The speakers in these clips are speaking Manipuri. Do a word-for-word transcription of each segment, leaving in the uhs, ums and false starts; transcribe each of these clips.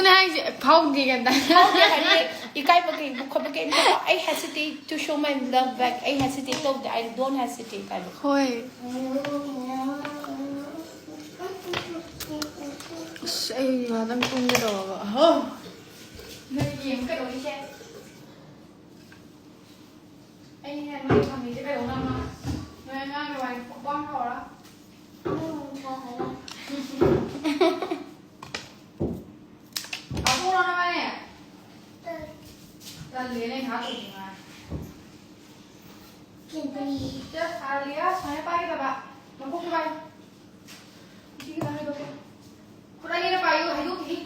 ꯅꯪ ꯍꯥꯏꯁꯦ ꯐꯥꯎꯗꯦ ꯀꯩꯝꯇ꯫ ꯐꯥꯎꯗꯦ ꯍꯥꯏꯗꯤ ꯏꯀꯥꯏꯕ ꯀꯩꯒꯨꯝꯕ ꯈꯣꯠꯄ ꯀꯩꯝꯇ ꯐꯥꯎ-, I hesitate to show my love back. I hesitate ꯇꯧꯗꯦ. I don't hesitate ꯍꯥꯏꯕ. ꯍꯣꯏ꯫ ꯑꯁ ꯑꯩ ꯉꯥꯛꯇꯪ ꯇꯨꯝꯒꯦ ꯇꯧꯔꯒ꯫ ꯑꯍꯣ꯫ ꯅꯣꯏ ꯌꯦꯡ ꯀꯩꯗꯧꯔꯤꯁꯦ? ꯑꯩꯅꯦ ꯅꯣꯏ ꯊꯝꯃꯤꯁꯦ ꯀꯩꯗꯧꯅꯕꯅꯣ? ꯅꯣꯏ ꯑꯉꯥꯡꯒꯤ ꯋꯥꯔꯤ ꯄꯨꯡꯄꯥꯡ ꯍꯧꯔ꯫ ꯍꯥꯠꯇꯣꯛꯎꯔꯣ ꯅꯕꯥꯅꯤ꯫ ꯇꯜꯂꯦꯅꯦ ꯍꯥꯠꯇꯣꯛꯅꯤꯡꯉꯥꯏ꯫ ꯆꯠ, ꯑꯥꯂꯤꯌꯥ, ꯁꯨꯃꯥꯏꯅ ꯄꯥꯏꯒꯗꯕ꯫ ꯃꯀꯣꯛꯁꯦ ꯄꯥꯏꯌꯨ꯫ ꯁꯤ ꯈꯤꯇꯪ ꯍꯥꯏꯗꯣꯛꯀꯦ꯫ ꯈꯨꯠ ꯑꯅꯤꯅ ꯄꯥꯏꯌꯨ, ꯍꯥꯏꯗꯣꯛꯈꯤꯅꯤ꯫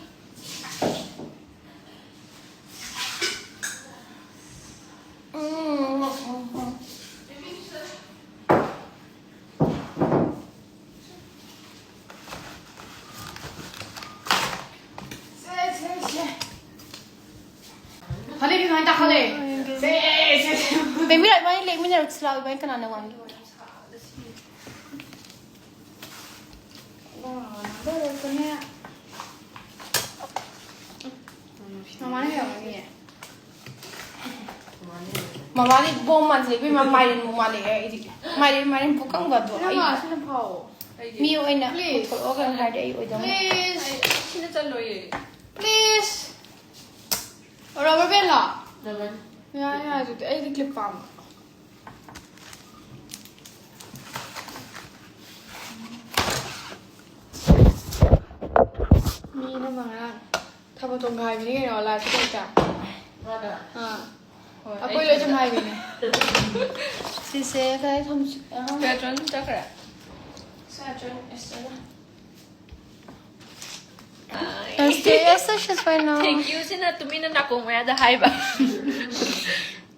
ꯁꯦ, ꯁꯦ, ꯁꯦ꯫ ꯐꯅꯦꯛ ꯐꯤꯗꯥꯏ ꯇꯥꯈꯠꯂꯦ꯫ ꯁꯦ, ꯁꯦ, ꯁꯦ꯫ ꯕꯦꯕꯤ ꯂꯥꯛ ꯏꯕꯥꯅꯤ ꯂꯦꯛꯃꯤꯟꯅꯔꯛꯁꯤ ꯂꯥꯛꯑꯣ, ꯏꯕꯥꯅꯤ ꯀꯅꯥꯅ ꯋꯥꯡꯒꯦ? ꯃꯃꯥꯅ ꯀꯩꯗꯧꯔꯝꯃꯤꯌꯦ? ꯃꯃꯥꯗꯤ ꯕꯣꯝ ꯃꯥꯟꯁꯤꯜꯂꯦ ꯏꯕꯦꯝꯃ, ꯃꯥꯏꯔꯦꯟꯕꯨ ꯃꯥꯜꯂꯦ ꯑꯩꯗꯤ꯫ ꯃꯥꯏꯔꯦꯟ, ꯃꯥꯏꯔꯦꯟ ꯄꯨꯀꯪꯕꯗꯣ ꯑꯩ ꯏꯅꯝꯃ, ꯁꯤꯅ ꯐꯥꯎ꯫ ꯃꯤ ꯑꯣꯏꯅ Please. ꯄꯨꯊꯣꯛꯑꯣ ꯀꯩꯅꯣ ꯍꯥꯏꯔꯗꯤ ꯑꯩ ꯑꯣꯏꯗꯧ ꯃꯥꯜꯂꯦ꯫ Please. ꯑꯩ ꯁꯤꯅ ꯆꯜꯂꯣꯏꯌꯦ꯫ Please. Rubber band low? Rubber. ꯌꯥꯔꯦ, ꯌꯥꯔꯦ, ꯑꯗꯨꯗꯤ ꯑꯩꯗꯤ clip ꯄꯥꯝꯕ꯫ ꯃꯤ ꯏꯅꯝꯃ ꯉꯔꯥꯡ ꯊꯥꯕꯜ ꯆꯣꯡꯒꯥꯏꯕꯤꯅꯤ ꯀꯩꯅꯣ, live ꯇ ꯍꯦꯛꯇ꯫ ꯃꯥꯅ? ꯑꯥ꯫ ꯍꯣꯏ, ꯑꯩꯈꯣꯏ ꯑꯩ ꯂꯣꯏ ꯆꯣꯡꯒꯥꯏꯕꯤꯅꯦ꯫ ꯁꯤꯁꯦ ꯀꯗꯥꯏ ꯊꯝꯁꯤ? ꯑꯥ꯫ ꯁꯥꯇ꯭ꯔꯟ ꯆꯠꯈ꯭ꯔꯦ? ꯁꯥꯇ꯭ꯔꯟ Esther. Esther, Esther, she's fine now. Thank you ꯁꯤꯅ ꯇꯨꯃꯤꯟꯅ ꯅꯥꯀꯣꯡ ꯃꯌꯥꯗ ꯍꯥꯏꯕ꯫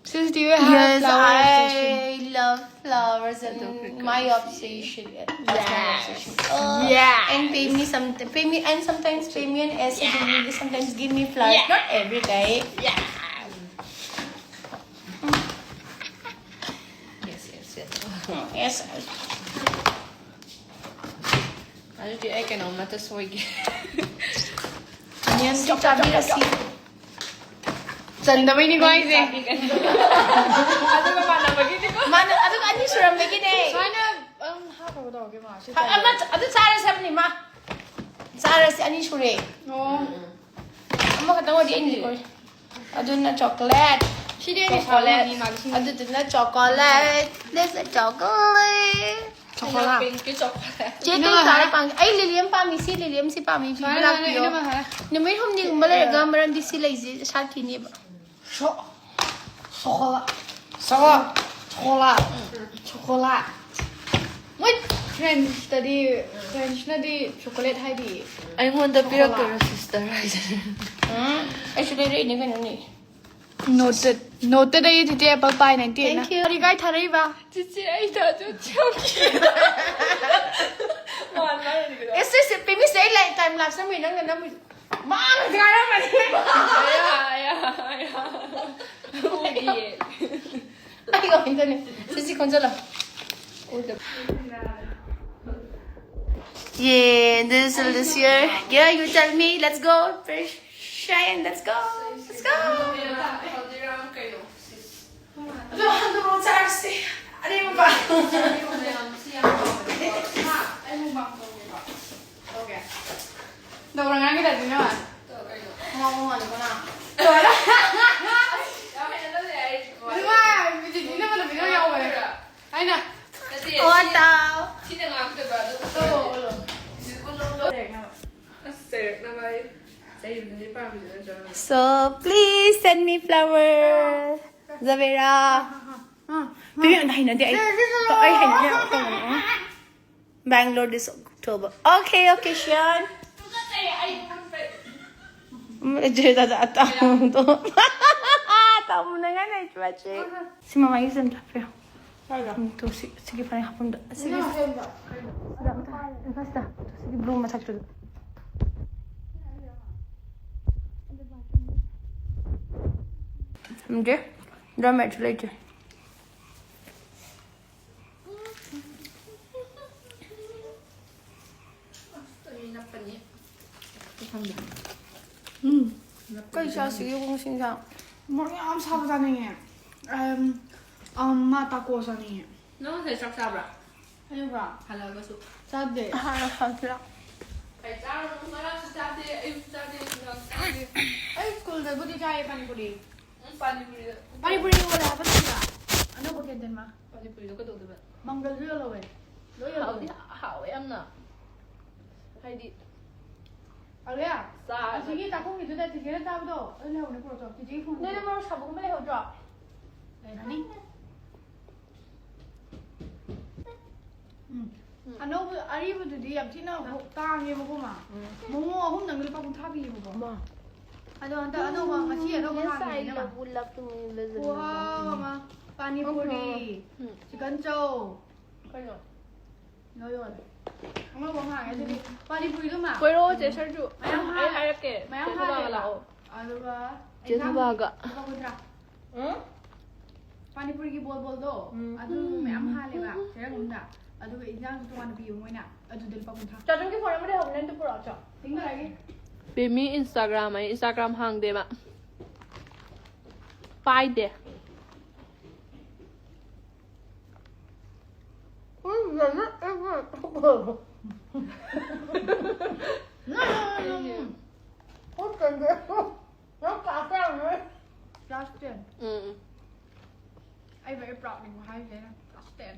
Since do you have Yes, flower obsession? I love flowers and my obsession. That's my obsession. Oh, Yeah. And pay me some, pay me, and sometimes pay me an essay. Yeah. Sometimes give me flowers, Yeah. Not every day. Yeah. Yes, yes, yes. Yes. ꯑꯗꯨꯗꯤ ꯑꯩ ꯀꯩꯅꯣꯝꯃꯇ ꯁꯣꯏꯒꯦ꯫ Onion ꯆꯥꯕꯤꯔꯁꯤ꯫ ꯆꯟꯗꯕꯩꯅꯤꯀꯣ ꯑꯩꯁꯦ꯫ ꯑꯗꯨꯒ ꯃꯥꯟꯅꯕꯒꯤꯅꯤꯀꯣ꯫ ꯃꯥꯅ ꯑꯗꯨꯒ ꯑꯅꯤ ꯁꯨꯔꯝꯕꯒꯤꯅꯦ꯫ ꯁꯨꯃꯥꯏꯅ ꯑꯗꯨꯝ ꯍꯥꯞꯈ꯭ꯔꯒ ꯇꯧꯔꯒꯦ ꯃꯥ ꯁꯤ ꯑꯃ ꯑꯗꯨ ꯆꯥꯔꯁꯦ ꯍꯥꯏꯕꯅꯤ ꯃꯥ꯫ ꯆꯥꯔꯁꯦ ꯑꯅꯤ ꯁꯨꯔꯦ꯫ ꯑꯣ꯫ ꯑꯃꯈꯛꯇꯪ ꯑꯣꯏꯔꯗꯤ ꯑꯩꯅꯗꯤ ꯀꯣꯏ꯫ ꯑꯗꯨꯅ ꯆꯣꯀꯣꯂꯦꯠ꯫ ꯁꯤꯗꯤ ꯑꯩꯅ ꯆꯣꯀꯣꯂꯦꯠ꯫ ꯁꯥꯎꯔꯅꯤ ꯃꯥꯒꯤ ꯁꯤꯡꯖꯨ꯫ ꯑꯗꯨꯗꯨꯅ ꯆꯣꯀꯣꯂꯦꯠ꯫ This is chocolate꯫ ꯆꯣꯀꯣꯂꯥ꯫ ꯄꯤꯡꯀꯤ ꯆꯣꯀꯣꯂꯥ꯫ ꯆꯦ ꯀꯩ ꯆꯥꯔ ꯄꯥꯝꯒꯦ? ꯑꯩ ꯂꯤꯂꯤ ꯑꯃ ꯄꯥꯝꯃꯤ꯫ ꯁꯤ ꯂꯤꯂꯤ ꯑꯃ ꯁꯤ ꯄꯥꯝꯃꯤ꯫ ꯁꯤ ꯁꯨꯃꯥꯏꯅ ꯂꯥꯛꯄꯤꯌꯣ꯫ ꯑꯩꯅ ꯍꯥꯏ꯫ ꯅꯨꯃꯤꯠ ꯍꯨꯝꯅꯤꯒꯨꯝꯕ ꯂꯩꯔꯒ ꯃꯔꯝꯗꯤ ꯁꯤ ꯂꯩꯁꯦ ꯁꯥꯠꯈꯤꯅꯦꯕ꯫ ꯁꯣ-, ꯁꯣꯀꯣꯂꯥ꯫ ꯁꯣꯀꯣꯂꯥ꯫ ꯁꯣꯀꯣꯂꯥ꯫ ꯁꯣꯀꯣꯂꯥ꯫ ꯃꯣꯏ ꯐ꯭ꯔꯦꯟꯁꯇꯗꯤ, ꯐ꯭ꯔꯦꯟꯁꯅꯗꯤ ꯆꯣꯀꯣꯂꯦꯠ ꯍꯥꯏꯗꯤ꯫ ꯑꯩꯉꯣꯟꯗ ꯄꯤꯔꯛꯇꯣꯏꯔꯣ ꯁꯤꯁꯇꯔ ꯍꯥꯏꯁꯦ? ꯎꯝ, ꯑꯩꯁꯨ ꯂꯩꯔꯛꯏꯅꯦ ꯀꯩꯅꯣꯅꯦ꯫ Noted꯫ Noted ꯑꯩ ꯆꯤꯆꯦ apple pie ninety eight ꯅ꯫ Thank you꯫ ꯀꯔꯤ ꯀꯥꯏ ꯊꯥꯔꯛꯏꯕ? ꯆꯤꯆꯦ ꯑꯩ ꯇꯥꯖꯣ ꯆꯧꯀꯤ꯫ ꯃꯥꯟ ꯃꯥꯟꯅꯗꯤ ꯀꯩꯗꯧ? ꯑꯦꯁ ꯑꯦꯁ ꯄꯤꯃꯤꯁꯦ ꯑꯩ ꯂꯥꯏꯛ ꯇꯥꯏꯝ ꯂꯥꯞꯁ ꯅꯝꯃꯤ ꯅꯪꯅ ꯅꯝꯃꯤ꯫ ꯃꯥꯅ ꯀꯥꯔꯝꯃꯅꯤ꯫ ꯑꯌꯥ, ꯑꯌꯥ, ꯑꯌꯥ꯫ ꯎꯗꯤꯌꯦ꯫ ꯑꯩ ꯀꯃꯥꯏꯅ ꯇꯧꯅꯤ? ꯁꯤꯁꯤ ꯈꯣꯟꯖꯜꯂꯣ꯫ Yeah, this is this year. Yeah, you tell me. Let's go. Fresh shine. Let's go. Let's go. ꯍꯜꯗꯤꯔꯥꯝ ꯀꯩꯅꯣ? ꯑꯗꯣ ꯍꯟꯗꯣꯛꯑꯣ ꯆꯥꯔꯁꯤ꯫ ꯑꯔꯦꯝꯕ꯫ ꯃꯌꯥꯝ ꯁꯤ ꯌꯥꯝ ꯍꯥꯎꯕꯅꯦꯀꯣ꯫ ꯍꯥ? ꯑꯩ ꯃꯨꯛꯕꯥꯡ ꯇꯧꯒꯦꯕ꯫ Okay꯫ ꯗꯧꯔ ꯉꯥꯡꯒꯦ ꯇꯥꯗꯣꯏꯅꯦ ꯃꯥ꯫ ꯇꯧ ꯀꯩꯅꯣ? ꯉꯥꯎꯕ ꯃꯥꯜꯂꯦꯀꯣ ꯅꯪ꯫ ꯌꯥꯝ ꯍꯩꯅꯗꯕꯅꯦ ꯑꯩ꯫ ꯑꯗꯨ ꯃꯥ ꯕꯤꯖꯤꯗꯤ ꯅꯪ ꯅꯨꯃꯤꯠ ꯑꯃ ꯌꯥꯎꯕꯅꯦ꯫ ꯑꯩꯅ꯫ ꯅꯠꯇꯦ, ꯑꯣ, ꯁꯤ-, ꯇꯥꯎ꯫ ꯁꯤꯅ ꯉꯥꯡꯗꯣꯏꯕ ꯑꯗꯨ꯫ ꯑꯁ, ꯆꯩꯔꯛꯅꯕ ꯑꯩ꯫ ꯆꯩꯕꯗꯨꯗꯤ ꯄꯥꯝꯃꯤꯗꯨ ꯅꯠꯇ꯭ꯔꯣ ꯅꯪ? So please send me flower. ꯖꯕꯦꯔꯥ꯫ ꯄꯤꯕꯤ ꯑꯝꯇ ꯍꯩꯅꯗꯦ ꯑꯩ꯫ ꯑꯩ ꯍꯩꯅꯗꯦ ꯇꯧꯒꯅꯨ꯫ Bangalore this October. Okay, okay, Shion. Um, J ꯗꯥꯗꯥ ꯑꯇꯥꯎꯕꯗꯣ꯫ ꯑꯇꯥꯎꯕꯅ ꯉꯥꯏ ꯂꯩꯇ꯭ꯔꯦ, ꯆꯦ꯫ ꯁꯤ ꯃꯃꯥꯒꯤ ꯁꯦꯝ ꯆꯠꯄꯤꯌꯣ꯫ ꯎꯝ, ꯇꯨ ꯁꯤ-, ꯁꯤꯒꯤ ꯐꯅꯦꯛ ꯍꯥꯞꯐꯝꯗ꯫ ꯁꯤꯒꯤ ꯁꯤꯗ ꯑꯝꯇ ꯍꯥꯏ-, ꯁꯤꯗ꯫ ꯁꯤꯒꯤ blue ꯃꯊꯛꯇꯨꯗ꯫ ꯊꯝꯗ꯭ꯔꯦ꯫ Doormatꯁꯨ ꯂꯩꯇ꯭ꯔꯦ꯫ ꯎꯝ꯫ ꯀꯩ ꯆꯥꯁꯤꯒꯦ ꯉꯁꯤ ꯏꯟꯁꯥꯡ? ꯃꯣꯔꯣꯛ ꯌꯥꯝ ꯁꯥꯕ ꯆꯥꯅꯤꯡꯉꯦ꯫ ꯑꯝ, ꯑꯝ, ꯃꯥ ꯇꯥꯀꯣ ꯆꯥꯅꯤꯡꯉꯦ꯫ ꯅꯪ ꯉꯁꯥꯏ ꯆꯥꯛ ꯆꯥꯕ꯭ꯔꯥ? ꯑꯌꯨꯛꯔꯣ? ꯍꯜꯂꯛꯑꯒꯁꯨ? ꯆꯥꯗꯦ꯫ ꯍꯥꯟꯅ ꯍꯜꯂꯛꯑꯣ꯫ ꯀꯩ ꯆꯥꯔꯨꯅꯣ? ꯉꯔꯥꯡꯁꯨ ꯆꯥꯗꯦ, ꯑꯌꯨꯛꯁꯨ ꯆꯥꯗꯦ, ꯅꯨꯡꯗꯥꯡꯁꯨ ꯆꯥꯗꯦ꯫ ꯑꯩ ꯁ꯭ꯀꯨꯜꯗꯕꯨꯗꯤ ꯆꯥꯏꯌꯦ ꯄꯥꯅꯤꯄꯨꯔꯤ꯫ ꯎꯝ, ꯄꯥꯅꯤꯄꯨꯔꯤꯗ꯫ ꯄꯥꯅꯤꯄꯨꯔꯤ ꯌꯣꯜꯂꯦ ꯍꯥꯏꯕ ꯅꯠꯇ꯭ꯔꯥ? ꯑꯅꯧꯕ ꯀꯦꯟꯇꯤꯟ ꯑꯃ꯫ ꯄꯥꯅꯤꯄꯨꯔꯤꯗꯣ ꯀꯩꯗꯧꯗꯣꯏꯕ? ꯃꯪꯒꯜꯁꯨ ꯌꯣꯜꯍꯧꯋꯦ꯫ ꯂꯣꯏ ꯌꯣꯜꯍꯧꯋꯦ꯫ ꯍꯥꯎꯗꯤ ꯍꯥꯎꯋꯦ ꯌꯥꯝꯅ꯫ ꯍꯥꯏꯗꯤ ꯑꯔꯦ, ꯆꯥ-, ꯑꯁꯤꯒꯤ ꯆꯥꯛꯈꯨꯝꯒꯤꯗꯨꯗ ꯆꯤꯆꯦꯅ ꯆꯥꯕꯗꯣ, ꯑꯗꯨ ꯂꯩꯍꯧꯅꯦ, ꯄꯨꯔꯛꯆꯣ꯫ ꯆꯤꯆꯦꯒꯤ ꯈꯣꯡꯎꯞꯇꯣ꯫ ꯅꯣꯏꯗ ꯃꯣꯔꯣꯛ ꯁꯥꯕꯒꯨꯝꯕ ꯂꯩꯍꯧꯗ꯭ꯔꯣ? ꯂꯩꯔꯝꯒꯅꯤ꯫ ꯎꯝ꯫ ꯎꯝ꯫ ꯑꯅꯧꯕ, ꯑꯔꯤꯕꯗꯨꯗꯤ ꯌꯥꯝ ꯊꯤꯅ ꯍꯣ-, ꯇꯥꯡꯉꯦꯕꯀꯣ, ꯃꯥ꯫ ꯎꯝ꯫ ꯃꯣꯃꯣ ꯑꯍꯨꯝꯗꯪꯗ ꯂꯨꯄꯥ ꯀꯨꯟꯊ꯭ꯔꯥ ꯄꯤꯌꯦꯕꯀꯣ꯫ ꯃꯥ꯫ ꯑꯗꯣ ꯍꯟꯗꯛ ꯑꯅꯧꯕ ꯉꯁꯤ ꯑꯅꯧꯕ ꯌꯦꯁ, ꯍꯥꯡꯉꯤꯅꯦ, ꯑꯥꯏ ꯃꯥ꯫ Love you, love you, love you, ꯈꯨꯍꯥꯎ ꯂꯚ ꯌꯨ꯫ ꯑꯃ꯫ ꯄꯥꯅꯤꯄꯨꯔꯤ, ꯎꯝ꯫ Chicken chow. ꯀꯩꯅꯣ? ꯂꯣꯏ ꯌꯣꯜꯂꯦ꯫ ꯑꯉꯧꯕ ꯑꯃ ꯍꯥꯡꯉꯦ ꯑꯗꯨꯗꯤ꯫ ꯄꯥꯅꯤꯄꯨꯔꯤꯗꯣ ꯃꯥ꯫ ꯀꯣꯏꯔꯛꯑꯣ, ꯆꯦ ꯁꯔꯖꯨ꯫ ꯃꯌꯥꯝ ꯑꯩ ꯍꯥ-, ꯍꯥꯏꯔꯛꯀꯦ, ꯃꯌꯥꯝ ꯆꯦ ꯊꯕꯥꯒ ꯍꯥꯜꯂꯦꯕ꯫ ꯂꯥꯛꯑꯣ꯫ ꯑꯗꯨꯒ ꯆꯦ ꯏꯟꯖꯥꯡ ꯊꯕꯥꯒ꯫ ꯂꯨꯄꯥ ꯀꯨꯟꯊ꯭ꯔꯥ꯫ ꯎꯝ? ꯄꯥꯅꯤꯄꯨꯔꯤꯒꯤ ꯕꯣꯜ ꯕꯣꯜꯗꯣ, ꯎꯝ꯫ ꯑꯗꯨ ꯃꯌꯥꯝ ꯍꯥꯜꯂꯦꯕ, ꯎꯝ꯫ ꯆꯦꯔꯪ ꯑꯃꯗ꯫ ꯑꯗꯨꯒ ꯏꯟꯖꯥꯡꯁꯨ ꯇꯣꯉꯥꯟꯅ ꯄꯤꯌꯦꯕ ꯃꯣꯏꯅ꯫ ꯑꯗꯨꯗ ꯂꯨꯄꯥ ꯀꯨꯟꯊ꯭ꯔꯥ꯫ ꯆꯥꯗꯨꯝꯒꯤ ꯐꯣꯟ ꯑꯃ ꯂꯩꯍꯧꯕꯅꯦ, ꯑꯗꯨ ꯄꯨꯔꯛꯑꯣ ꯆꯣ꯫ ꯄꯤꯡ ꯀꯂꯔꯒꯤ꯫ ꯄꯦꯃꯤ ꯏꯟꯁꯇꯥꯒ꯭ꯔꯥꯝ ꯍꯥꯏ, ꯏꯟꯁꯇꯥꯒ꯭ꯔꯥꯝ ꯍꯥꯡꯗꯦꯕ꯫ ꯄꯥꯏꯗꯦ꯫ ꯎꯝ, ꯌꯥꯝꯅ ꯑꯩꯕꯨ ꯅꯪ, ꯅꯪ, ꯅꯪ, ꯅꯪ꯫ ꯅꯪ class ꯀꯌꯥꯅꯣ? Class ten꯫ ꯎꯝ, ꯎꯝ꯫ ꯑꯩ very proud ꯅꯤꯀꯣ ꯍꯥꯏꯔꯤꯁꯦ ꯑꯩꯅ, class ten꯫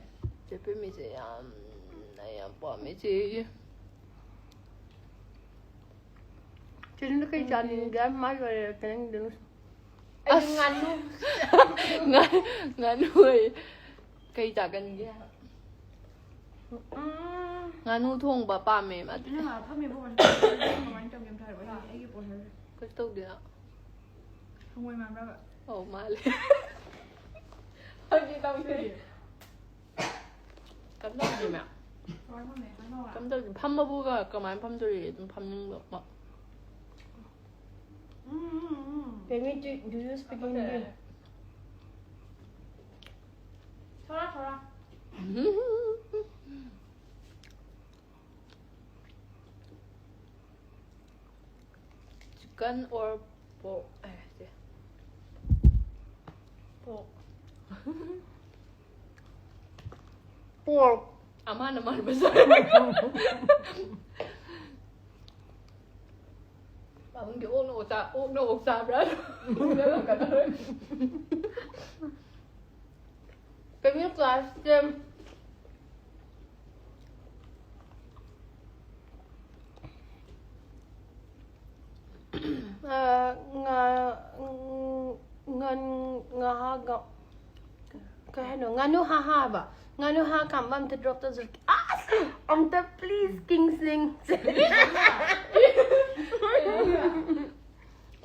ꯆꯦ ꯄꯦꯃꯤꯁꯦ ꯌꯥꯝꯅ ꯌꯥꯝ ꯄꯥꯝꯃꯦ ꯆꯦꯒꯤ꯫ ꯆꯦꯅ ꯀꯩ ꯆꯥꯅꯤꯡꯒꯦ? ꯃꯥ ꯂꯣꯏꯔꯦ, ꯀꯩꯅꯣ꯫ ꯑꯩꯗꯤ ꯑꯁ꯫ ꯉꯥꯅꯨ꯫ ꯉꯥ-, ꯉꯥꯅꯨ ꯑꯣꯏ꯫ ꯀꯩ ꯆꯥꯒꯟꯒꯦ? ꯎꯝ꯫ ꯉꯥꯅꯨ ꯊꯣꯡꯕ ꯄꯥꯝꯃꯦ ꯃꯥꯗꯤ꯫ ꯅꯪ ꯉꯥꯏꯍꯥꯛ ꯐꯝꯃꯤꯕ ꯀꯃꯥꯏꯅ ꯇꯧꯒꯦ ꯑꯝꯇ ꯍꯥꯏꯔꯛꯑꯣ꯫ ꯑꯩ, ꯑꯩꯒꯤ ꯄꯣꯠ ꯍꯥꯏꯔꯛꯑꯣ꯫ ꯀꯩꯁꯨ ꯇꯧꯗꯦꯗ꯫ ꯍꯪꯉꯣꯏ ꯃꯥꯟꯕ꯭ꯔꯕ? ꯑꯧ, ꯃꯥꯜꯂꯦ꯫ ꯐꯥꯒꯤ ꯇꯧꯅꯦ꯫ ꯀꯩꯝ ꯇꯧꯗꯦ ꯃꯦꯝ꯫ ꯀꯃꯥꯏꯅ ꯐꯝꯃꯦ? ꯀꯃꯥꯏꯅ ꯐꯝꯃꯦ? ꯀꯩꯝ ꯇꯧꯗꯦ꯫ ꯐꯝꯕꯕꯨꯒ ꯀꯃꯥꯏꯅ ꯐꯝꯗꯣꯔꯤ? ꯑꯗꯨꯝ ꯐꯝꯅꯤꯡꯕ꯫ ꯎꯝ, ꯎꯝ, ꯎꯝ꯫ Baby, do, do you speak Hindi? थोड़ा, थोड़ा। ꯎꯝ꯫ Chicken or pork? A, say. Pork꯫ Pork꯫ ꯑꯃꯅ ꯃꯥꯟꯕ ꯁꯥꯏ꯫ ꯄꯥꯕꯨꯡꯒꯤ ꯑꯣꯛꯅ ꯑꯣꯛ ꯆꯥ-, ꯑꯣꯛꯅ ꯑꯣꯛ ꯆꯥꯕ꯭ꯔꯥ? Can you class them? ꯑ, ꯉꯥ-, ꯎꯝ, ꯉꯥꯟ-, ꯉꯥꯍꯥꯒ-, ꯀꯩ ꯍꯥꯏꯅꯣ? ꯉꯥꯅꯨ ꯍꯥ ꯍꯥ ꯍꯥꯏꯕ꯫ ꯉꯥꯅꯨ ꯍꯥ ꯀꯥꯝꯕ ꯑꯝꯇ drop ꯇꯧꯖꯔꯛꯀꯦ꯫ ꯑꯁ! ꯑꯝꯇ please, Kingsling꯫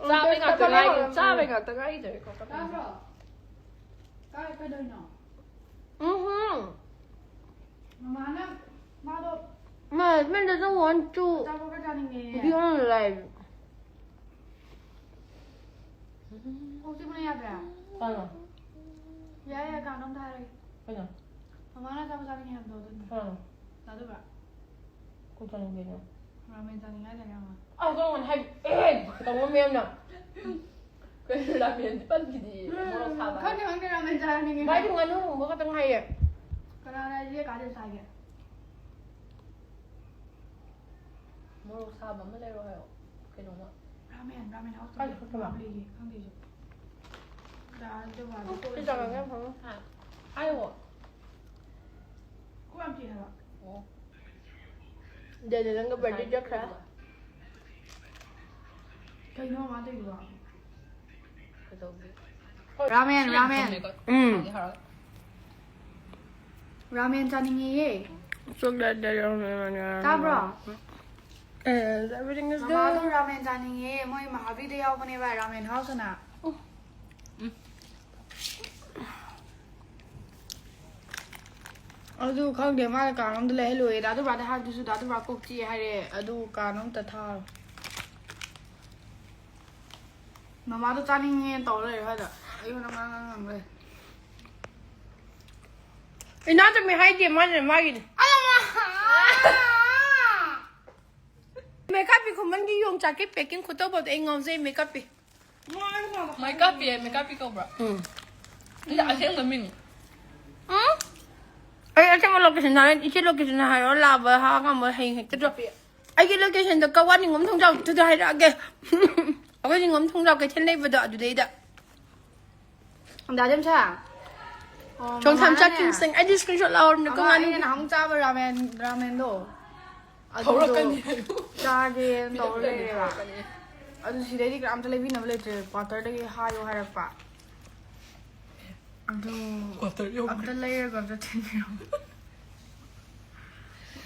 ꯆꯥꯕꯩ ꯉꯥꯛꯇ ꯉꯥꯏꯔꯦ, ꯆꯥꯕꯩ ꯉꯥꯛꯇ ꯉꯥꯏꯔꯦ꯫ ꯇꯥꯕ꯭ꯔꯣ? ꯀꯥꯏ, ꯀꯩꯗꯧꯔꯤꯅꯣ? ꯎꯝꯍꯨꯝ꯫ ꯃꯃꯥꯅ ꯃꯥꯗꯣ My husband doesn't want to ꯑꯆꯥꯄꯣꯠ ꯈꯔ ꯆꯥꯅꯤꯡꯉꯦ꯫ Be on live. ꯀꯣꯛ ꯆꯤꯛꯄꯅ ꯌꯥꯗ꯭ꯔꯦ? ꯀꯅꯥ? ꯌꯥꯏ, ꯌꯥꯏ, ꯀꯅꯥꯅꯣꯝꯇ ꯍꯥꯏꯔꯒꯦ꯫ ꯀꯅꯥ? ꯃꯃꯥꯅ ꯑꯆꯥꯄꯣꯠ ꯆꯥꯅꯤꯡꯉꯦ ꯍꯥꯏꯕꯗꯣ ꯑꯗꯨꯅꯤ꯫ ꯀꯅꯥ? ꯆꯥꯗꯕ꯭ꯔꯥ? ꯀꯣꯛ ꯆꯥꯅꯤꯡꯗꯦꯅ꯫ ꯔꯥꯃꯦꯟ ꯆꯥꯅꯤꯡꯉꯦ ꯍꯥꯏꯗꯥꯏꯅꯦ ꯑꯃ? ꯑꯩ ꯀꯔꯝ ꯀꯥꯟꯗ ꯍꯥꯏ-, ꯑꯦ! ꯀꯩꯗꯧꯕ ꯃꯌꯥꯝꯅ? ꯀꯩꯅꯣ ꯔꯥꯃꯦꯟ ꯄꯟꯈꯤꯗꯤ, ꯃꯣꯔꯣꯛ ꯁꯥꯕ꯫ ꯈꯪꯗꯦ, ꯈꯪꯗꯦ, ꯔꯥꯃꯦꯟ ꯆꯥꯅꯤꯡꯉꯦ꯫ ꯃꯥꯗꯤ ꯉꯥꯅꯨ ꯊꯣꯡꯕ ꯈꯛꯇꯪ ꯍꯥꯏꯌꯦ꯫ ꯀꯅꯥꯅ ꯍꯥꯏꯁꯦ? ꯀꯥꯗꯦ ꯁꯥꯏꯒꯦ꯫ ꯃꯣꯔꯣꯛ ꯁꯥꯕ ꯑꯃ ꯂꯩꯔꯣ ꯍꯥꯏꯌꯣ꯫ ꯀꯩꯅꯣꯝꯃ꯫ ꯔꯥꯃꯦꯟ, ꯔꯥꯃꯦꯟ ꯍꯥꯎꯁ ꯀꯥꯏꯗ ꯇꯧꯕ ꯆꯠꯈ꯭ꯔꯕ? ꯂꯩꯌꯦ, ꯈꯪꯗꯦ ꯑꯩꯁꯨ꯫ ꯗꯥ ꯑꯗꯨ ꯋꯥꯗꯣ ꯎꯝ, ꯀꯣꯏꯔꯨꯁꯤ꯫ ꯁꯤ ꯆꯥꯒ꯭ꯔꯒ ꯌꯥꯝ ꯐꯪꯉꯦ꯫ ꯍꯥ? ꯍꯥꯏꯌꯣ꯫ ꯀꯣꯛ ꯌꯥꯝ ꯆꯤꯛꯑꯦ ꯍꯥꯏꯕ꯫ ꯑꯣ꯫ ꯗꯦꯅꯦ ꯅꯪꯒ ꯕꯔꯗꯦ ꯆꯠꯈ꯭ꯔꯦ꯫ ꯀꯩꯅꯣ ꯃꯥ ꯇꯧꯔꯤꯗꯨꯕꯣ? ꯀꯩꯗꯧꯒꯦ? Ramen, ramen. ꯎꯝ꯫ ꯔꯥꯃꯦꯟ ꯆꯥꯅꯤꯡꯉꯦꯌꯦ꯫ ꯇꯥꯕ꯭ꯔꯣ? And everything is ꯃꯃꯥꯗꯣ good. ꯔꯥꯃꯦꯟ ꯆꯥꯅꯤꯡꯉꯦ꯫ ꯃꯣꯏ ꯃꯍꯥꯕꯤꯗ ꯌꯥꯎꯕꯅꯦꯕ ꯔꯥꯃꯦꯟ ꯍꯥꯎꯁ ꯑꯅ꯫ ꯑꯗꯨ ꯈꯪꯗꯦ, ꯃꯥꯅ ꯀꯥꯅꯣꯝꯗ ꯂꯩꯍꯜꯂꯣꯏꯌꯦ꯫ ꯗꯥ ꯗꯨꯕ꯭ꯔꯥꯗ ꯍꯥꯏꯕꯗꯨꯁꯨ ꯗꯥ ꯗꯨꯕ꯭ꯔꯥ ꯀꯣꯛ ꯆꯤꯛꯑꯦ ꯍꯥꯏꯔꯦ꯫ ꯑꯗꯨ ꯀꯥꯅꯣꯝꯇ ꯊꯥꯔꯣ꯫ ꯃꯃꯥꯗꯣ ꯆꯥꯅꯤꯡꯉꯦꯅ ꯇꯧꯔ ꯂꯩꯔꯦ ꯁ꯭ꯋꯥꯏꯗ꯫ ꯑꯩꯉꯣꯟꯗ ꯉꯥꯡ ꯉꯥꯡ ꯉꯥꯡ ꯂꯩ꯫ ꯏꯅꯥꯇꯣꯝꯕꯤ ꯍꯥꯏꯗꯦ, ꯃꯥꯅ ꯃꯥꯒꯤꯅꯤ꯫ ꯃꯦꯀꯥꯄꯤ ꯈꯨꯃꯟꯒꯤ ꯌꯣꯡꯆꯥꯛꯀꯤ packing ꯈꯨꯇꯧꯕꯗꯣ ꯑꯩ ꯉꯥꯎꯖꯩ ꯃꯦꯀꯥꯄꯤ꯫ ꯃꯩꯀꯥꯞꯄꯤ ꯃꯩꯀꯥꯞꯄꯤ ꯀꯧꯕ꯭ꯔꯥ? ꯎꯝ꯫ ꯅꯠꯇꯦ, ꯑꯁꯦꯡꯕ ꯃꯤꯡ. ꯎꯝ? ꯑꯩ ꯑꯁꯦꯡꯕ location ꯍꯥꯏꯔ ꯏꯆꯦ location ꯍꯥꯏꯔꯣ ꯂꯥꯛꯑꯕ ꯍꯥ ꯉꯝꯃꯣꯏ ꯍꯌꯦꯡ ꯍꯦꯛꯇ ꯆꯠꯄꯤ꯫ ꯑꯩꯒꯤ location ꯗꯣ ꯀꯛꯋꯥ ꯅꯤꯉꯣꯝ ꯊꯣꯡꯖꯥꯎꯗꯨꯗ ꯍꯥꯏꯔꯛꯑꯒꯦ꯫ ꯑꯩꯈꯣꯏ ꯅꯤꯉꯣꯝ ꯊꯣꯡꯖꯥꯎ ꯀꯩꯊꯦꯜ ꯂꯩꯕꯗꯣ ꯑꯗꯨꯗꯩꯗ꯫ ꯗꯥꯗꯦꯝꯁꯥ. ꯑꯣ, ꯆꯣꯡꯊꯥꯝ ꯆꯥꯛ ꯃꯃꯥꯅꯅꯦ. ꯀꯤꯡꯁꯪ ꯑꯩꯗꯤ screenshot ꯂꯧꯔꯝꯅꯦ ꯑꯃ ꯀꯉꯥꯅꯨ꯫ ꯑꯩꯅ ꯅꯍꯥꯟꯃꯨꯛ ꯆꯥꯕ ꯔꯥꯃꯦꯟ ꯔꯥꯃꯦꯟꯗꯣ. ꯑꯗꯨꯗꯣ ꯊꯧꯔꯛꯀꯅꯤ. ꯆꯥꯒꯦꯅ ꯇꯧꯔ ꯂꯩꯔꯦꯕ. ꯊꯧꯔꯛꯀꯅꯤ. ꯑꯗꯨ ꯁꯤꯗꯩꯗꯤ ꯀꯅꯥꯝꯇ ꯂꯩꯕꯤꯅꯕ ꯂꯩꯇ꯭ꯔꯦ. ꯀ꯭ꯋꯥꯇꯔꯗꯒꯤ ꯍꯥꯏꯌꯣ ꯍꯥꯏꯔꯛꯄ. ꯑꯗꯨ ꯀ꯭ꯋꯥꯇꯔ ꯌꯧꯈ꯭ꯔꯦ. ꯑꯝꯇ ꯂꯩꯔꯒ ꯑꯝꯇ ꯊꯤꯟꯕꯤꯔꯝꯃꯣ.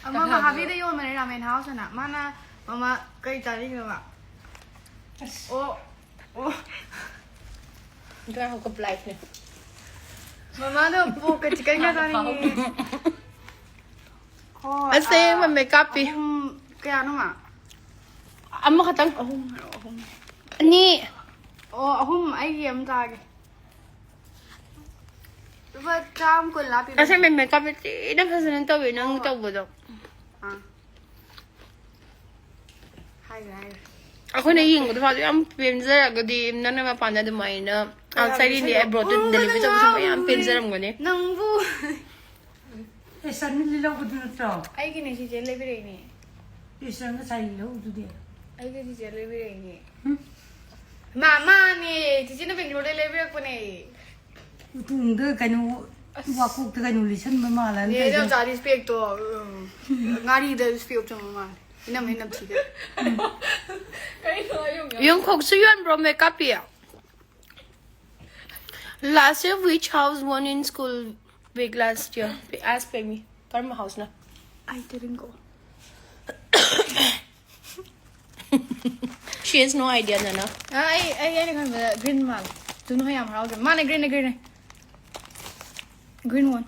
ꯑꯃ ꯀꯅꯥꯅꯣ? ꯃꯍꯥꯕꯤꯗ ꯌꯣꯟꯕꯅꯦ ꯔꯥꯃꯦꯟ ꯍꯥꯎꯁ ꯑꯅ. ꯃꯥꯅ ꯃꯃꯥ ꯀꯩ ꯆꯥꯅꯤꯡꯉꯤꯅꯣ ꯃꯥ? ꯑꯣ. ꯑꯣ. ꯉꯥꯏꯈꯣ, ꯀꯣ ꯂꯥꯏꯐꯅꯦ꯫ ꯃꯃꯥꯗꯣ ꯄꯣꯛꯀ ꯆꯤꯛꯀꯟꯒ ꯆꯥꯅꯤꯡꯉꯤ. ꯍꯣꯏ, ꯑꯁꯦꯡꯕ ꯑꯥ, ꯃꯦꯀꯥꯞꯄꯤ꯫ ꯑꯍꯨꯝ ꯀꯌꯥꯅꯣ ꯃꯥ? ꯑꯃꯈꯛꯇꯪ꯫ ꯑꯍꯨꯝ ꯍꯥꯏꯔꯣ, ꯑꯍꯨꯝ. ꯑꯅꯤ꯫ ꯑꯣ, ꯑꯍꯨꯝ ꯑꯩꯒꯤ ꯑꯃ ꯆꯥꯒꯦ. ꯂꯨꯄꯥ ꯆꯥꯝ ꯀꯨꯟ ꯂꯥ ꯄꯤꯕꯅꯦ. ꯑꯁꯦꯡꯕ ꯃꯦꯀꯥꯞꯄꯤ ꯊꯤꯅ ꯐꯖꯅ ꯇꯧꯋꯦ ꯅꯪ ꯍꯣꯏ. ꯇꯧꯕꯗꯣ꯫ ꯑꯥ. ꯍꯥꯏꯒ꯭ꯔꯦ, ꯍꯥꯏꯒ꯭ꯔꯦ. ꯑꯩꯈꯣꯏꯅ ꯌꯦꯡꯕꯗ ꯃꯥꯗꯣ ꯌꯥꯝ ꯄꯦꯟꯖꯔꯒꯗꯤ ꯅꯪꯅ ꯃꯄꯥꯟꯗ ꯑꯗꯨꯃꯥꯏꯅ outside India abroad ꯗ delivery ꯇꯧꯕꯁꯨ ꯃꯌꯥꯝ ꯄꯦꯟꯖꯔꯝꯒꯅꯤ꯫ ꯅꯪꯕꯨ. ꯑꯦ ꯁꯟ ꯂꯤꯂꯧꯕꯗꯨ ꯅꯠꯇ꯭ꯔꯣ? ꯑꯩꯒꯤꯅꯦ ꯁꯤꯁꯦ ꯂꯩꯕꯤꯔꯛꯏꯅꯦ. ꯑꯦ ꯁꯟ ꯉꯁꯥꯏ ꯂꯤꯂꯧꯕꯗꯨꯗꯤ. ꯑꯩꯒꯤ ꯆꯤꯆꯦ ꯂꯩꯕꯤꯔꯛꯏꯅꯦ. ꯎꯝ. ꯃꯥ ꯃꯥꯅꯦ ꯆꯤꯆꯦꯅ ꯕꯦꯡꯒ꯭ꯂꯣꯔꯗꯩ ꯂꯩꯕꯤꯔꯛꯄꯅꯦ. ꯎꯇꯣꯡꯗ ꯀꯩꯅꯣ ꯋꯥꯀꯣꯛꯇ ꯀꯩꯅꯣ ꯂꯤꯁꯟꯕ ꯃꯥꯜꯂꯅꯤ ꯅꯦ ꯇꯧꯔꯤꯗꯣ. ꯏꯗꯣꯝꯆꯥꯗꯤ ꯏꯁꯄꯦꯛꯇꯣ ꯎꯝ, ꯉꯥꯔꯤꯗ ꯏꯁꯄꯦꯛ ꯎꯞꯁꯟꯕ ꯃꯥꯜꯂꯦ. ꯏꯅꯝꯃ ꯏꯅꯝ ꯊꯤꯗ. ꯀꯩꯅꯣ ꯌꯨꯝ ꯌꯣꯡꯈꯣꯛꯁꯨ ꯌꯣꯟꯕ꯭ꯔꯣ ꯃꯦꯀꯥꯞꯄꯤ? Last year which house won in school big last year? Ask Pemi. ꯀꯔꯝꯕ house ꯅ? ꯑꯩ ꯇꯦꯔꯤꯡꯀꯣ. She has no idea, Nana. ꯑꯩ ꯑꯩ ꯑꯩꯅ ꯈꯟꯕꯗ ꯒ꯭ꯔꯤꯟ ꯃꯥꯜꯂꯦ. ꯇꯨꯅꯨ ꯍꯣꯏ ꯌꯥꯝ ꯍꯔꯥꯎꯖꯕ ꯃꯥꯅꯦ. ꯒ꯭ꯔꯤꯟꯅꯦ ꯒ꯭ꯔꯤꯟꯅꯦ. Green one.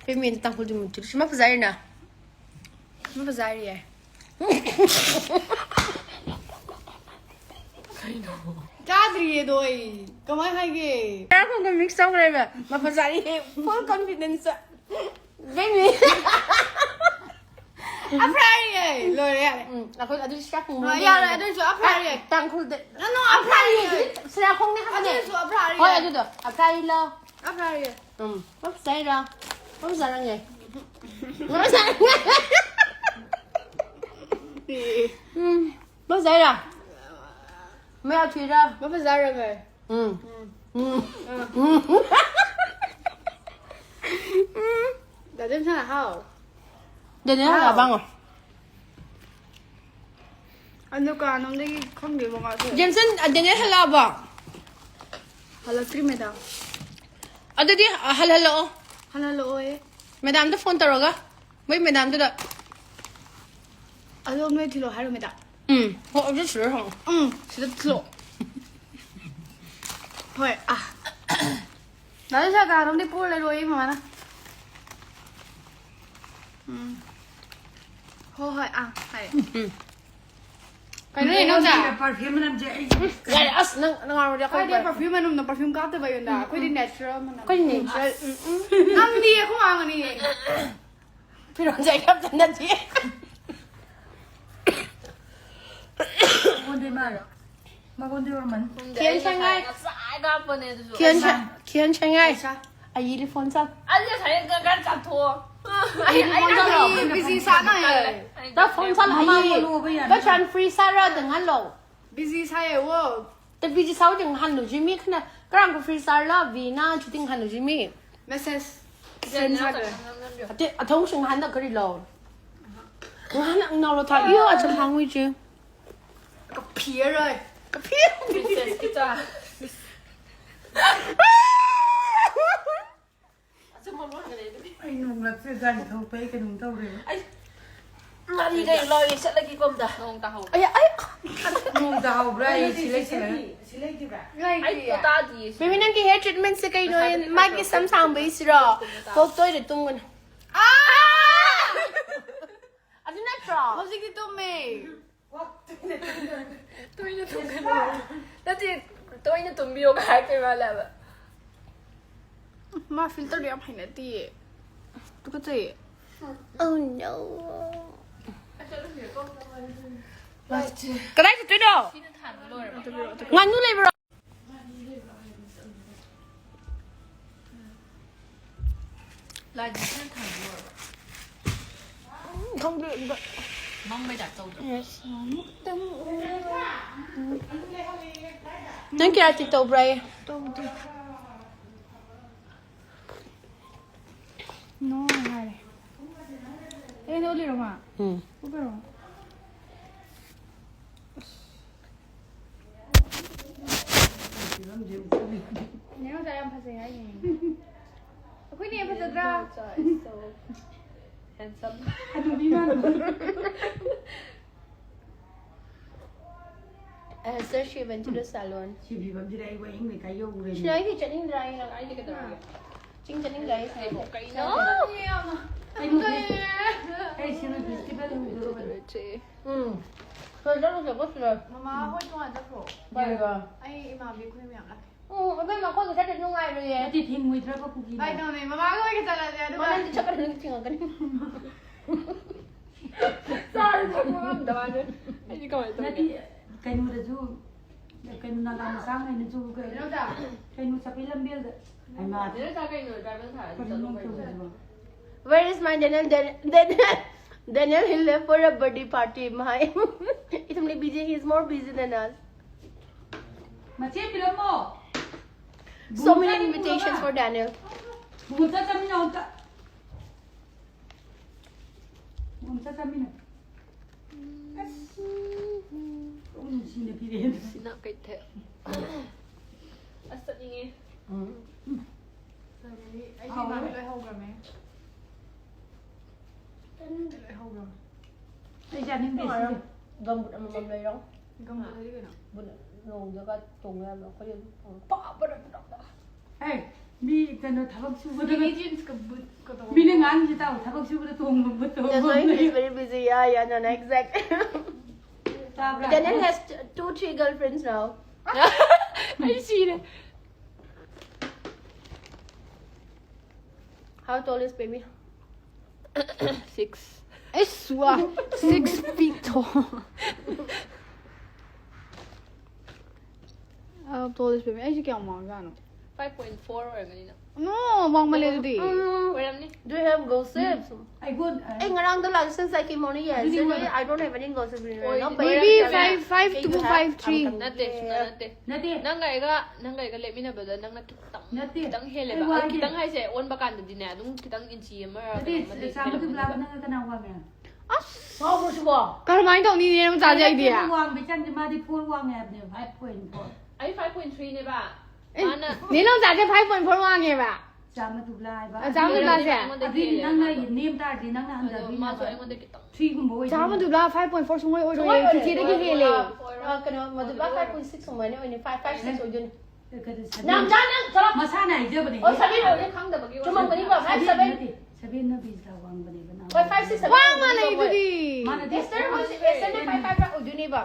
ꯄꯦꯃꯦꯟ ꯇꯥꯡꯈꯨꯜꯗꯤ ꯃꯨꯟꯇ꯭ꯔꯤ ꯁꯤꯃ ꯐꯖꯔꯤꯅ. ꯃꯤ ꯐꯖꯔꯤꯌꯦ. ꯆꯥꯗ꯭ꯔꯤꯌꯦꯗꯣ ꯑꯩ. ꯀꯃꯥꯏ ꯍꯥꯏꯒꯦ? ꯉꯔꯥꯡ ꯈꯣꯡꯒ mix ꯇꯧꯈ꯭ꯔꯦꯕ. ꯃꯐꯖꯔꯤ full confidence. ꯕꯦꯃꯤ. ꯑꯐ꯭ꯔꯥꯔꯤꯌꯦ꯫ ꯂꯣꯏꯔꯦ, ꯌꯥꯔꯦ꯫ ꯎꯝ, ꯑꯩꯈꯣꯏ ꯑꯗꯨ ꯁꯤꯌꯥꯈꯣꯡ ꯑ, ꯌꯥꯔꯦ, ꯑꯗꯨꯏꯁꯨ ꯑꯐ꯭ꯔꯥꯔꯤꯌꯦ꯫ ꯇꯥꯡꯈꯨꯜꯗ ꯅꯣ, ꯅꯣ, ꯑꯐ꯭ꯔꯥꯔꯤꯌꯦ꯫ ꯁꯤꯌꯥꯈꯣꯡꯅꯦ ꯍꯥꯏꯕꯅꯦ꯫ ꯑꯗꯨꯏꯁꯨ ꯑꯐ꯭ꯔꯥꯔꯤꯌꯦ꯫ ꯍꯣꯏ, ꯑꯗꯨꯗꯣ ꯑꯐ꯭ꯔꯥꯔꯤ ꯂꯣ꯫ ꯑꯐ꯭ꯔꯥꯔꯤꯌꯦ꯫ ꯎꯝ, ꯃꯐꯖꯩꯔꯥ? ꯃꯐꯖꯔꯪꯉꯦ꯫ ꯃꯐꯖꯔꯪꯉꯦ꯫ ꯎꯝ, ꯃꯐꯖꯩꯔꯥ? ꯃꯌꯥ ꯊꯤꯔꯥ? ꯃꯐꯖꯔꯪꯉꯦ꯫ ꯎꯝ꯫ ꯎꯝ꯫ ꯎꯝ꯫ ꯎꯝ꯫ ꯗꯥꯗꯦꯝ ꯁꯅꯥ ꯍꯥꯎ꯫ ꯗꯦꯅꯦꯜ ꯍꯥꯎ꯫ ꯍꯜꯂꯛꯑꯕ ꯉꯣ? ꯑꯗꯨ ꯀꯅꯥꯅꯣꯝꯗꯒꯤ ꯈꯪꯗꯦꯕ ꯃꯥꯁꯦ꯫ ꯖꯦꯟꯁꯟ, ꯑ, ꯗꯦꯅꯦꯜ ꯍꯜꯂꯛꯑꯕꯣ? ꯍꯜꯂꯛꯇ꯭ꯔꯤ, ꯃꯦꯗꯥꯝ꯫ ꯑꯗꯨꯗꯤ, ꯑ, ꯍꯜꯍꯜꯂꯛꯑꯣ꯫ ꯍꯜꯍꯜꯂꯛꯑꯣꯌꯦ꯫ ꯃꯦꯗꯥꯝꯗ ꯐꯣꯟ ꯇꯧꯔꯒ, ꯃꯣꯏ ꯃꯦꯗꯥꯝꯗꯨꯗ꯫ ꯑꯗꯣ ꯅꯣꯏ ꯊꯤꯜꯂꯣ ꯍꯥꯏꯔꯣ, ꯃꯦꯗꯥꯝ? ꯎꯝ꯫ ꯍꯣ, ꯑꯗꯨ ꯁꯤꯗ ꯍꯪꯉꯣ꯫ ꯎꯝ, ꯁꯤꯗ ꯊꯤꯜꯂꯣ꯫ ꯍꯣꯏ, ꯑ꯫ ꯗꯥ ꯖꯣꯁꯤꯌꯥ ꯀꯅꯥꯅꯣꯝꯗꯤ ꯄꯨꯔ ꯂꯩꯔꯣꯌꯦ ꯃꯃꯥꯅ꯫ ꯎꯝ꯫ ꯍꯣꯏ, ꯍꯣꯏ, ꯑꯥ, ꯍꯥꯏꯔꯦ꯫ ꯎꯝ꯫ ꯀꯩꯅꯣ ꯅꯪ ꯆꯥ? Perfume ꯃꯅꯝꯁꯦ ꯑꯩ ꯌꯥꯔꯦ, ꯑꯁ, ꯅꯪ, ꯅꯪ ꯉꯥꯡꯉꯨꯔꯗꯤ ꯑꯩꯈꯣꯏ ꯀꯥꯏꯗꯩ ꯄꯔ- perfume ꯃꯅꯝꯅꯣ? Perfume ꯀꯥꯞꯇꯕ ꯌꯨꯝꯗ꯫ ꯎꯝ, ꯑꯩꯈꯣꯏꯗꯤ ꯎꯝ꯫ Natural ꯃꯅꯝ꯫ ꯑꯩꯈꯣꯏꯗꯤ natural, ꯎꯝ, ꯎꯝ꯫ ꯅꯪꯗꯤ ꯑꯩꯈꯣꯏ ꯃꯥ ꯉꯥꯡꯉꯅꯤꯌꯦ꯫ ꯐꯤꯔꯣꯟꯁꯦ ꯑꯩ ꯑꯝꯇ ꯅꯠꯇꯦ꯫ ꯃꯉꯣꯟꯗꯩ ꯃꯥꯔꯣ? ꯃꯉꯣꯟꯗꯩ ꯑꯣꯏꯔꯝꯃꯅꯤ꯫ ꯈꯦꯟ ꯁꯦꯡꯉꯥꯏ꯫ ꯉꯁꯥꯏ ꯀꯥꯞꯄꯅꯦ ꯑꯗꯨꯁꯨ꯫ ꯈꯦꯟ ꯁꯦ-, ꯈꯦꯟ ꯁꯦꯡꯉꯥꯏ꯫ ꯄꯩꯁꯥ꯫ ꯑꯩ ꯂꯤꯐꯣꯟ ꯆꯥ꯫ ꯑꯩ ꯉꯁꯥꯏ ꯀ-, ꯀ-, ꯆꯥꯊꯣꯛꯑꯣ꯫ ꯑꯩ ꯂꯤꯐꯣꯟ ꯆꯥ꯫ ꯑꯩ busy ꯁꯥꯟꯅꯩꯌꯦ꯫ ꯅꯪ ꯐꯣꯟ ꯆꯥ꯫ ꯃꯉꯣꯟ ꯂꯣꯕ ꯌꯥꯅꯤ꯫ ꯀꯆꯥꯟ free ꯁꯥꯔ ꯑꯗꯨꯝ ꯍꯜꯂꯣ꯫ Busy ꯁꯥꯏꯌꯦ, ꯋꯣ꯫ ꯇ busy ꯁꯥꯎ ꯇꯤꯡ ꯍꯜꯂꯨ ꯖꯤꯃꯤ ꯈꯅ ꯀꯔꯥꯡ free ꯁꯥꯔ ꯂ ꯕꯤꯅ ꯆꯨ ꯇꯤꯡ ꯍꯜꯂꯨ ꯖꯤꯃꯤ꯫ Message send ꯁꯥꯈ꯭ꯔꯦ꯫ ꯑꯇꯩ ꯑꯊꯧꯁꯤꯡ ꯍꯟꯗꯛ ꯀꯔꯤ ꯂꯧ? ꯉꯍꯥꯟ ꯅꯪ ꯅꯥꯎꯔꯣ ꯊꯥ ꯏꯌꯣ ꯑꯆꯝ ꯍꯥꯡꯉꯨꯏ ꯆꯦ꯫ ꯀꯞꯄꯤꯔꯔꯣꯏ꯫ ꯀꯞꯄꯤꯔꯔꯣꯏ꯫ Princess ꯀꯤ ꯆꯥ꯫ ꯑꯩ ꯅꯣꯡꯂꯛꯁꯦ ꯒꯥꯔꯤ ꯊꯧꯕ ꯑꯩ ꯀꯩꯅꯣꯝ ꯇꯧꯔꯦꯕ꯫ ꯑꯩ ꯃꯥꯗꯤ ꯀꯩ ꯂꯣꯏꯔꯦ ꯆꯠꯂꯒꯦꯀꯣ ꯑꯝꯇ꯫ ꯅꯣꯡ ꯇꯥꯍꯧꯕ꯫ ꯑꯩ, ꯑꯩ꯫ ꯅꯣꯡ ꯇꯥꯍꯧꯕ꯭ꯔꯥ? ꯑꯩ ꯁꯤ ꯂꯩꯁꯤꯜꯂꯦ꯫ ꯁꯤ ꯂꯩꯇ꯭ꯔꯤꯕ꯭ꯔꯥ? ꯑꯩ ꯇꯥꯗꯤꯌꯦ ꯁꯤ꯫ ꯕꯦꯕꯤ, ꯅꯪꯒꯤ hair treatment ꯁꯦ ꯀꯩꯅꯣ? ꯃꯥꯒꯤ ꯁꯝ ꯁꯥꯡꯕꯩꯁꯤꯔꯣ? ꯀꯣꯛ ꯇꯣꯏꯅ ꯇꯨꯝꯒꯅꯨ꯫ ꯑꯥ! ꯑꯗꯨ ꯅꯠꯇ꯭ꯔꯣ? ꯍꯧꯖꯤꯛꯇꯤ ꯇꯨꯝꯃꯦ꯫ ꯇꯣꯏꯅ ꯇꯨꯝꯒꯅꯨ꯫ ꯅꯠꯇꯦ, ꯇꯣꯏꯅ ꯇꯨꯝꯕꯤꯌꯣꯒ ꯍꯥꯏꯔꯛꯇꯣꯏ ꯃꯥꯜꯂꯦ ꯍꯥꯏꯕ꯫ ꯃꯥ filter ꯗꯣ ꯌꯥꯝ ꯍꯩꯅꯗꯤꯌꯦ꯫ ꯇꯨꯀꯠꯆꯩꯌꯦ꯫ Oh no. ꯀꯗꯥꯏ ꯆꯠꯇꯣꯏꯅꯣ? ꯉꯥꯅꯨ ꯂꯩꯕ꯭ꯔꯣ? ꯈꯪꯗꯦ ꯑꯗꯨꯗ꯫ ꯅꯪ ꯀꯌꯥ ꯇꯧꯕ꯭ꯔꯥ? ꯇꯧꯗꯦ꯫ ꯅꯣ ꯍꯥꯏꯔꯦ꯫ ꯑꯩ ꯂꯧꯔꯤꯔꯣ ꯃꯥ? ꯎꯝ꯫ ꯎꯕꯔꯣ? ꯅꯦ ꯔꯣꯖꯥ ꯌꯥꯝ ꯐꯖꯩ ꯍꯥꯏꯅꯦ꯫ ꯑꯩꯈꯣꯏ ꯅꯦ ꯐꯖꯗ꯭ꯔꯥ? Handsome. ꯍꯅꯨꯕꯤ ꯃꯥꯟꯕ꯫ Uh, sir, she went to the salon. ꯁꯤ ꯐꯤꯕꯝꯁꯤꯗ ꯑꯩ ꯋꯥꯍꯦꯡ ꯂꯩꯀꯥꯏ ꯌꯧꯔꯦ꯫ ꯁꯤꯗ ꯑꯩꯗꯤ ꯆꯠꯅꯤꯡꯗ꯭ꯔꯥ? ꯑꯩꯅ, ꯑꯩꯗꯤ ꯀꯩꯗꯧꯔꯒꯦ? ꯆꯤꯡ ꯆꯠꯅꯤꯡꯗ꯭ꯔꯥ ꯑꯩ ꯁꯤꯗ? ꯀꯩꯅꯣ? ꯀꯩꯅꯣ? ꯑꯩ ꯁꯤꯅ festival ꯍꯧꯗꯣꯔꯕꯅꯤ꯫ ꯎꯝ꯫ ꯁꯤꯗ ꯆꯠꯂꯨꯁꯦꯀꯣ ꯁꯤꯗ꯫ ꯃꯃꯥ ꯍꯣꯏ ꯇꯣꯉꯥꯟ ꯆꯠꯈ꯭ꯔꯣ꯫ ꯀꯥꯏꯗ? ꯑꯩ ꯏꯃꯥꯟꯕꯤ ꯑꯩꯈꯣꯏ ꯃꯌꯥꯝ ꯂꯥꯛꯀꯦ꯫ ꯎꯝ, ꯑꯗꯨ ꯃꯈꯣꯏꯒ ꯆꯠꯇ꯭ꯔꯗꯤ ꯅꯨꯡꯉꯥꯏꯔꯣꯏꯌꯦ꯫ ꯅꯠꯇꯦ, ꯊꯤꯡꯉꯣꯏꯗ꯭ꯔꯕ ꯀꯨꯀꯤꯅ? ꯀꯩꯅꯣꯅꯦ, ꯃꯃꯥꯒ ꯑꯣꯏꯒ ꯆꯠꯂꯁꯦ, ꯑꯗꯨꯒ ꯃꯅꯝꯗꯤ ꯆꯠꯀꯅꯤ, ꯅꯪ ꯊꯤꯡꯉꯛꯀꯅꯤ꯫ ꯆꯥꯔ ꯊꯛꯄ ꯉꯝꯗꯕ ꯍꯥꯏꯗꯨꯅ ꯑꯩꯗꯤ ꯀꯃꯥꯏꯅ ꯇꯧꯅꯤ? ꯅꯠꯇꯦ, ꯀꯩꯅꯣꯗꯁꯨ, ꯀꯩꯅꯣ, ꯅꯥꯒꯥ ꯃꯆꯥꯉꯩꯅꯁꯨ ꯀꯩꯅꯣ, ꯀꯩꯅꯣ ꯆꯠꯄꯩ ꯂꯝꯕꯦꯜꯗ꯫ ꯍꯩꯃꯥ, ꯅꯦꯅꯦ ꯆꯥ ꯀꯩꯅꯣ, driver ꯊꯥꯔꯗꯤ ꯀꯔꯤꯅꯣ ꯆꯠꯂꯣ ꯀꯩꯅꯣ꯫ ꯇꯧꯔꯤꯁꯤꯕꯣ? Where is my Daniel? Dan-, Daniel, Daniel, he left for a birthday party. My, it's only busy. He's more busy than us. ꯃꯆꯦ ꯄꯤꯔꯝꯃꯣ꯫ So many invitations for Daniel. ꯕꯨꯡꯉꯣꯝꯆꯥ ꯆꯥꯃꯤꯟꯅꯧ ꯑꯝꯇ꯫ ꯕꯨꯡꯉꯣꯝꯆꯥ ꯆꯥꯃꯤꯟꯅꯧ꯫ ꯑꯁ꯫ ꯅꯨꯡꯁꯤꯅ ꯄꯤꯔꯛꯑꯦ꯫ ꯁꯤꯅ ꯀꯩꯊꯦꯜ꯫ ꯑꯁ, ꯆꯠꯅꯤꯡꯉꯦ꯫ ꯎꯝ꯫ ꯑꯩꯗꯤ ꯍꯥꯎꯋꯦ꯫ ꯏꯃꯥꯟꯕꯤ ꯂꯣꯏ ꯍꯧꯈ꯭ꯔꯃꯦ꯫ ꯂꯣꯏ ꯍꯧꯈ꯭ꯔꯃꯦ꯫ ꯑꯩ ꯆꯥꯅꯤꯡꯗꯦ ꯁꯤꯗꯤ꯫ ꯒꯝꯕꯨꯠ ꯑꯃꯃꯝ ꯂꯩꯔꯣ꯫ ꯒꯝꯕꯨꯠ ꯍꯥꯏꯗꯤ ꯀꯩꯅꯣ? ꯕꯨꯠ ꯅꯣꯡꯗꯒ ꯇꯣꯡꯕ ꯌꯥꯕ ꯑꯩꯈꯣꯏ ꯑꯗꯨꯝ ꯄꯥꯕ ꯄꯥꯕ꯫ ꯍꯦ, ꯃꯤ ꯀꯩꯅꯣ ꯊꯕꯛ ꯁꯨꯕꯗꯒ skinny jeans ꯀ ꯕꯨꯠ ꯀ ꯇꯧꯕ꯫ ꯃꯤꯅ ꯉꯥꯡꯉꯤꯁꯦ ꯇꯥꯎ, ꯊꯕꯛ ꯁꯨꯕꯗ ꯇꯣꯡꯕ ꯕꯨꯠ ꯇꯣꯡꯕ꯫ That's why he's very busy. Yeah, yeah, no, no, exact. ꯇꯥꯕ꯭ꯔꯥ? Daniel has t-, two, three girlfriends now. ꯑꯩ ꯁꯤꯔꯦ꯫ How tall is baby? Six. ꯑꯩꯁ ꯋꯥ, six feet tall. ꯑ, tallest baby꯫ ꯑꯩꯁꯦ ꯀꯌꯥꯝ ꯋꯥꯡꯖꯥꯠꯅꯣ? Five point four ꯑꯣꯏꯔꯝꯒꯅꯤꯅ꯫ No, ꯋꯥꯡꯃꯜꯂꯦ ꯑꯗꯨꯗꯤ꯫ ꯑꯣꯏꯔꯝꯅꯤ꯫ Do you have gossip? ꯑꯩꯉꯣꯟ ꯑꯩ ꯉꯔꯥꯡꯗ ꯂꯥꯛꯑꯦ since I came morning, ꯑꯗꯨꯗꯤ yesterday ꯃꯣꯏꯅ I don't have any gossip in my ꯑꯣꯏ- life. Maybe ꯑꯣꯏꯔꯝꯅꯤ꯫ five five two, five three. ꯅꯠꯇꯦ, ꯁꯨꯡꯅ ꯅꯠꯇꯦ꯫ ꯅꯠꯇꯦ꯫ ꯅꯪꯒ ꯑꯩꯒ ꯅꯪꯒ ꯑꯩꯒ ꯂꯦꯞꯃꯤꯟꯅꯕꯗ ꯅꯪꯅ ꯈꯤꯇꯪ ꯅꯠꯇꯦ꯫ ꯈꯤꯇꯪ ꯑꯩ ꯍꯦꯜꯂꯦꯕ꯫ ꯋꯥ ꯑꯗꯨ ꯍꯥꯏꯒꯦ꯫ ꯈꯤꯇꯪ ꯍꯥꯏꯁꯦ ꯑꯣꯟꯕ ꯀꯥꯟꯗꯗꯤꯅꯦ ꯑꯗꯨꯝ ꯈꯤꯇꯪ ꯏꯟꯆꯤ ꯑꯃ ꯅꯠꯇꯦ, ꯆꯥꯝꯃ ꯊꯨꯝꯂꯥꯕ ꯅꯪꯅ ꯀꯅꯥ ꯋꯥꯡꯉꯦ? ꯑꯁ, ꯋꯥꯎꯕ꯭ꯔꯣ ꯁꯤꯕꯣ? ꯀꯔꯝꯍꯥꯏꯅ ꯇꯧꯅꯤ ꯅꯦꯅꯦ ꯃꯆꯥꯁꯦ ꯑꯩꯗꯤ? ꯋꯥꯡꯕ ꯏꯆꯥꯟꯁꯦ ꯃꯥꯗꯤ four ꯋꯥꯡꯉꯦ ꯍꯥꯏꯕꯅꯦ, five point four꯫ ꯑꯩ five point three ꯅꯦꯕ꯫ ꯑꯦ, ꯃꯥꯅ ꯅꯦꯅꯦ ꯃꯆꯥꯁꯦ five point four ꯋꯥꯡꯉꯦꯕ꯫ ꯆꯥꯝꯃ ꯊꯨꯝꯂꯥ ꯍꯥꯏꯕ꯫ ꯑ, ꯆꯥꯝꯃ ꯊꯨꯝꯂꯥꯁꯦ? ꯑꯩꯉꯣꯟꯗ ꯑꯗꯨꯏꯗꯤ ꯍꯦꯜꯂꯦ꯫ ꯅꯪꯅ ꯅꯦꯝ ꯇꯥꯔꯗꯤ ꯅꯪꯅ ꯑꯗꯣ ꯍꯟꯊꯗꯣꯏꯅꯦ ꯃꯥꯁꯨ ꯍꯥꯏꯕ꯫ ꯑꯩꯉꯣꯟꯗ ꯈꯤꯇꯪ꯫ Three ꯒꯨꯝꯕ ꯑꯣꯏꯗꯤ꯫ ꯆꯥꯝꯃ ꯊꯨꯝꯂꯥ five point four ꯁꯨꯡꯑꯣꯏ ꯑꯣꯏꯔꯣꯏ꯫ ꯆꯤꯆꯦꯗꯒꯤ ꯍꯦꯜꯂꯦ꯫ ꯑ, ꯀꯩꯅꯣ, ꯃꯗꯨꯕ five point six ꯁꯨꯃꯥꯏꯅ ꯑꯣꯏꯅꯤ, five five six ꯑꯣꯏꯗꯣꯏꯅꯤ꯫ ꯀꯩꯅꯣ, seven꯫ ꯅꯥꯝꯖꯥ ꯅꯪ ꯆꯠꯂꯣ꯫ ꯃꯁꯥꯅ ꯍꯥꯏꯖꯕꯅꯦ꯫ ꯑꯣ, seven ꯑꯣꯏꯔꯦ꯫ ꯈꯪꯗꯕꯒꯤ ꯑꯣꯏꯔꯝꯅꯤ꯫ ꯆꯨꯝꯃꯝꯒꯅꯤꯕ, five Seven seven꯫ ꯅꯠꯇꯦ, seven ꯅ ꯕꯤꯖꯤꯇꯥ ꯋꯥꯡꯕꯅꯦꯕ ꯅꯪ꯫ ꯍꯣꯏ, five six seven꯫ ꯋꯥꯡ ꯃꯥꯟꯅꯩ ꯑꯗꯨꯗꯤ꯫ ꯃꯥꯅ Esther ꯍꯣꯏ, Esther ꯅ five five ꯑꯣꯏꯗꯣꯏꯅꯦꯕ꯫